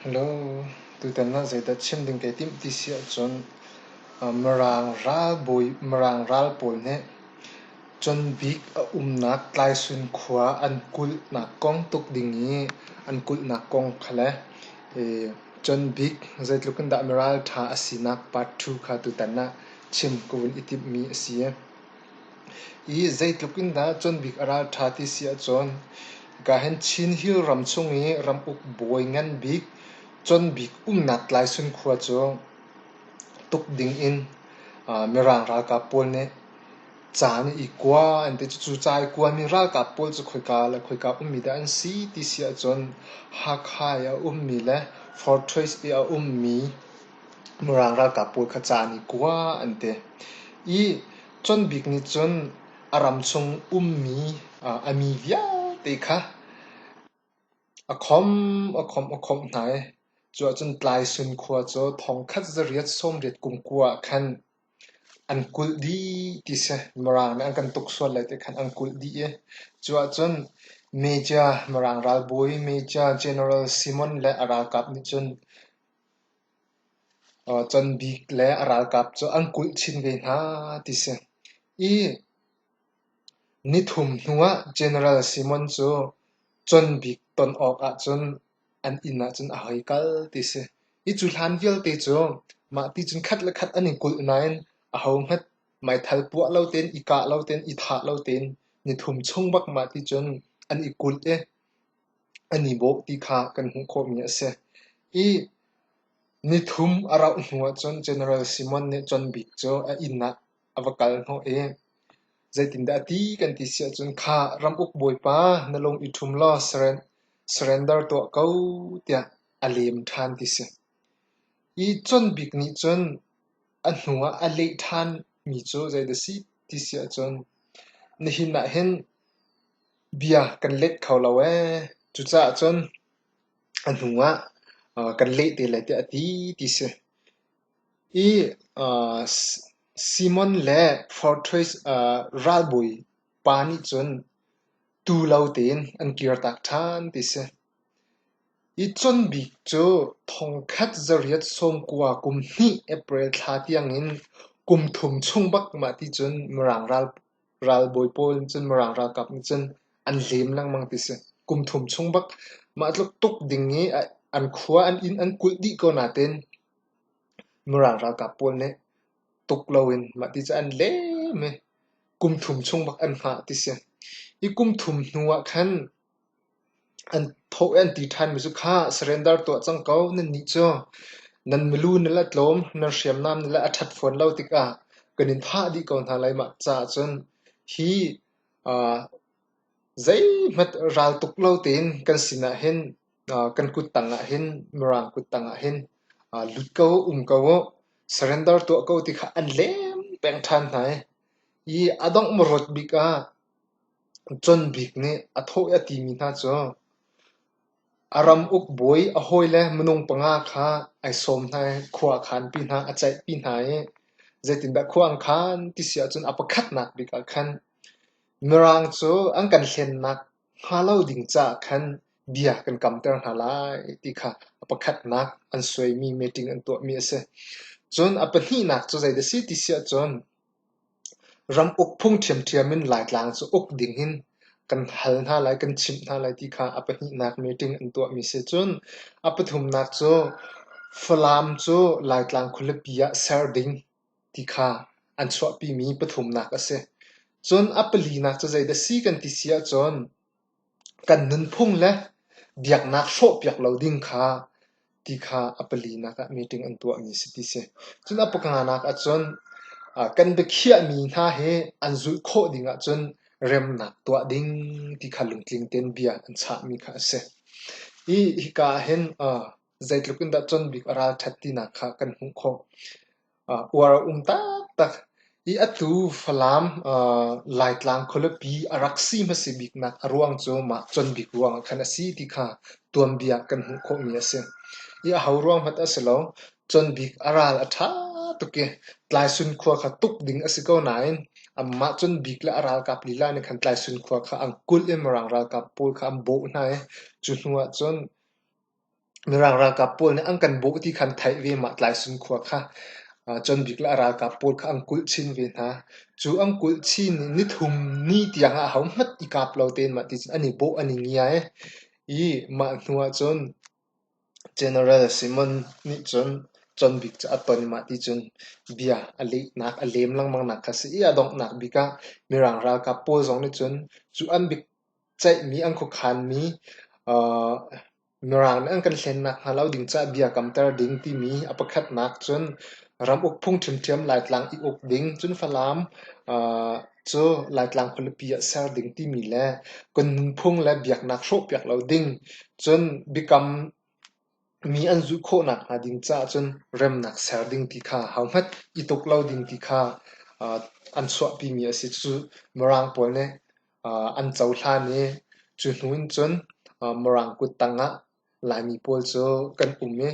Hello, tutan ah zeidah chim ding kai timh ti si ahcun Mirang ralbawi Mirang ral pawl nih Conbik a umnak Tlaisun khua an kulhnak kong tuk ding i an kulhnak kong kha le Conbik zeitluk in dah miralṭha a sinak part 2 kha tutan ah chim ka vun i timhmi a si. I zeitluk in dah Conbik a ralṭha ti si ahcun hika hin Chin Hill ram chung i ramuk bawi ngan bik Conbik umnak Tlaisun khua cu tuk ding in Mirang ralkap pawl nih ca an i kua an ti. Cucu ca i kuami ralkap pawl cu khoika le khoika ummi dah an si ti si ahcun Hakha i a ummi le Fortress i a ummi Mirang ralkap pawl kha ca an i kua an ti. I Conbik nih cun a ram chung ummi a mi vialte kha a khomh a khomh a khomh hna i cu ahcun Tlaisun khua cu thongkhat zariat sawmriat kum kua ah khan an kulh dih ti si. Mirang nih an kan tuk sual lai ti khan an kulh dih i cu ahcun Major Mirang ralbawi Major General Simon le a ralkap nih cun Conbik le a ralkap cu an kulh chin ve hna ti si. I nithum hnuah General Simon cu Conbik ton awk ahcun an inn ahcun a hei kal ti si. Hi cu hlan vialte cu mahti cun khat le khat an i kulh nain ahohmanh meithal puah lo tein, i kah lo tein, i thah lo tein nithum chung bak mahti cun an i kulh i an i bawh ti kha kan hmuh khawhmi a si. I nithum a rauh hnu ahcun General Simon nih Conbik cu a inn ah a va kal hnawh i zeitindah a ti kan ti si ahcun kha ramuk bawipa na lung i ṭhum law surrender tuah ko tiah a lem ṭhan ti si. I Conbik nih cun a hnu ah a leh ṭhanmi cu zeidah si ti si ahcun nihin ah hin bia kan let kho lo ee. Cucaah cun a hnu ah kan leh te lai tiah a ti ti si. I Simon le Fortress ralbawi pa nih cun tu lo tein an kirtak ṭhan ti si. I Conbik cu thongkhat zariat sawmkua kum hnih April thla tiangin kum thum chung bak mah ti cun Mirang ralbawi pawl nih cun Mirang ralkap nih cun an lem lengmang ti si. Kum thum chung bak mah tluk tuk ding i an khua an inn an kulh dih ko nain Mirang ralkap pawl nih tuk loin mah ti cu an lem i kum thum chung bak an hngah ti si. Hi kum thum hnu ah khan an thawh i an ti ṭhanmi cu khah surrender tuah cang ko nannih cu nan milu na le tlawm nan hriamnam na le a ṭhat fawn lo tikah kan in thah dih ko hna lai mah caah cun hi zeihmanh ral tuk lo tein kan sinah hin kan kuttang ah hin Mirang kuttang ah hin lut ko um ko u surrender tuah ko ti kha an lem peng ṭhan hna i i a dongh marawt bik ah Conbik nih a thawh i a timi hna cu a ramuk bawi a hawile minung panga kha ai sawm hna i khua a khanpi hna, a ceihpi hna i zeitindah khua an khan ti si ahcun a pakhatnak bik ah khan Mirang cu an kan hlennak hnga lo ding caah khan bia kan kamter hna lai ti kha a pakhatnak an suaimi meeting an tuahmi a si. Cun a pahnihnak cu zeidah a si ti si ahcun Ramuk phung ṭhiamṭhiam in Laitlang cu uk ding in kan hal hna lai, kan chimh hna lai ti kha a pahnihnak meeting an tuahmi si. Cun a pathumnak cu Falam cu Laitlang khualipi ah ser ding ti kha an chuahpimi pathumnak a si. Cun a palinak cu zeidah si kan ti si ahcun kan nunphung le biaknak hrawhpiak lo ding kha ti kha a palinak ah meeting an tuahmi si ti si. Cun a panganak ahcun kan biakhiahmi hna hi an zulh khawh ding ahcun remnak tuah ding ti kha lungtling tein bia an chahmi kha a si. Hi hika ah hin zeitluk in dah Conbik a ralṭhat tinak kha kan hmuh khawh. Uar a um taktak i atu Falam Laitlang khualipi a rak si hmasa biknak a ruang cu mah Conbik ruangah khan a si ti kha tuanbia kan hmuh khawhmi a si. I aho ruang hmanh a si lo. Conbik a ral a ṭha tuk i Tlaisun khua kha tuk ding a si ko nain amah Conbik le a ralkap lila nih khan Tlaisun khua kha an kulh i Mirang ralkap pawl kha an bawh hna i cu hnu ah cun. Mirang ralkap pawl nih an kan bawh ti kha an theih ve mah Tlaisun khua kha. Con Bik le a ralkap pawl kha an kulh chin ve hna. Cu an kulh chin i nithum ni tiang ah ahohmanh i kap lo tein mah ti cun an i bawh an i ngia i mah hnu ahcun General Simon nih cun Con Bik cu a ton i mah ti cun bia a lehnak a lem lengmang nak kha a si i a donghnak bik ah Mirang ralkap pawl zong nih cun cu an bik ceihmi an khuakhanmi Mirang nih an kan hlennak hnga lo ding caah bia kamter ding timi a pakhatnak cun ramuk phung ṭhiamṭhiam Laitlang i uk ding, cun Falam cu Laitlang khualipi ah ser ding timi le kan nunphung le biaknak hrawhpiak lo ding, cun biakam mi an zulh khawhnak hnga ding caah cun remnak ser ding ti kha hohmanh i tuk lo ding ti kha an chuahpimi a si. Cucu Mirang pawl nih an cohlan i cu hnu in cun Mirang kut tangah Laimi pawl cu kan um i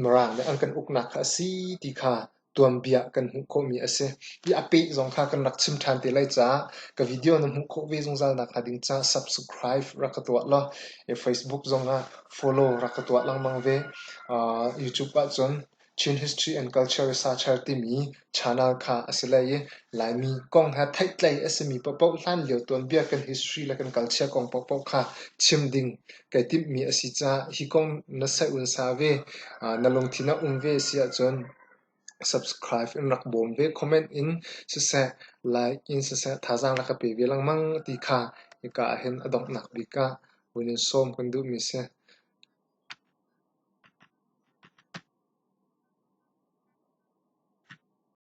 Mirang nih an kan uknak kha a si ti kha tuanbia kan hmuh khawhmi a si. Hi a peh zong kha kan rak chim ṭhan te lai caah ka video na hmuh khawh ve zungzal nakhnga ding caah subscribe rak ka tuah law Facebook zongah follow rak ka tuah lengmang ve. YouTube ahcun Chin History and Culture Researcher timi channel kha a si lai i Laimi kong he theihtlei a simi paohpaoh hlanlio tuanbia kan history le kan culture kong paohpaoh kha chim ding kai timhmi a si caah hi kong na saih un sa ve, na lungthin ah um ve a si ahcun subscribe in rak bawm ve, comment in siseh, like in siseh thazaang rak ka pe ve lengmang ti kha hika ah hin a donghnak bik ah hun in sawm kan duhmi a si.